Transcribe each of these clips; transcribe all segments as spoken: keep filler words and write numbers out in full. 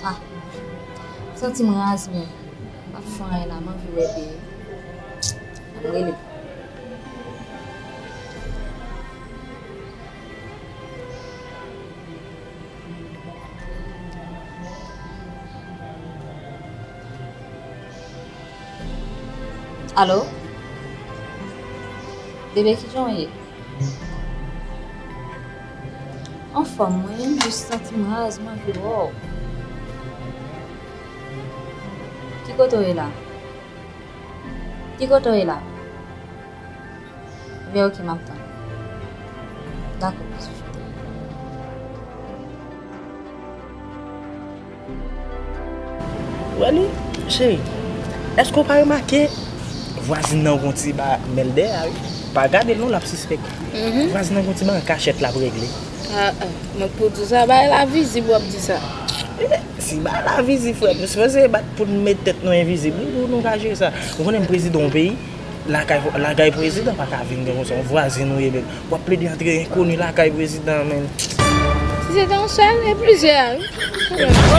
Ah, m santi m raz menm. M p ap fè anyen la, m anvi wè peyi. Ann rele. Alo? Bebe, kijan w ye? Anfòm, mwen, m jis santi m raz, m anvi wè w. Ki kote w ye la? Ki kote w ye la? Ebyen, oke, m ap tann. Dakò. Wè li, cheri, èske w pa remake vwazin nan gon ti ba mèl dèyè a, wi? Pa gade l non, l ap sispèk. Vwazin nan gon ti ba an kachèt l ap regle. Ah, ah. Mwen pou di sa, bay la vizib w ap di sa. Si bay la vizib, frè, nou sipoze bat pou n met tèt nou envizib, wi, pou nou ka jere sa. Ou konnen m prezidan yon peyi, lakay, lakay prezidan pa ka vin gen konsa, yon vwazin ou ye menm. W ap plede antre enkoni lakay prezidan, menm. Si se te yon sèl, e plizyè, wi.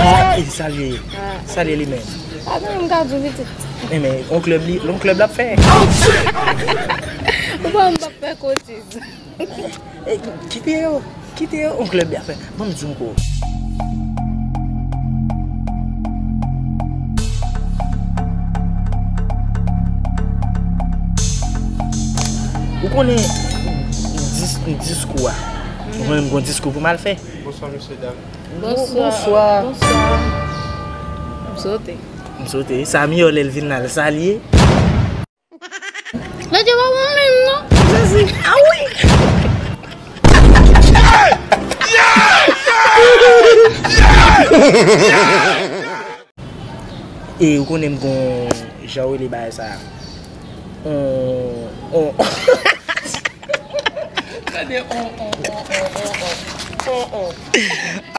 Ah, e salye. Ah. Salye li menm. Pa gen moun ka di w pitit. E men, yon klèb li, yon klèb l ap fè. Ou pa m p ap fè kotiz. E, kite yo, kite yo, yon klèb li ap fè. Ban m di w ankò. Ou konnen dis-, diskou a. Ou konnen m gon diskou pou m al fè. Bonswa, mesye dam. Bonswa. Bonswa. Bonswa. M sote. M sote. Sa miyò lè l vin la, l salye. Mesye pa bon menm non. Sezi. Ah wi. E ou konnen m gon jan w rele bagay sa. On, on. Tande, on, on.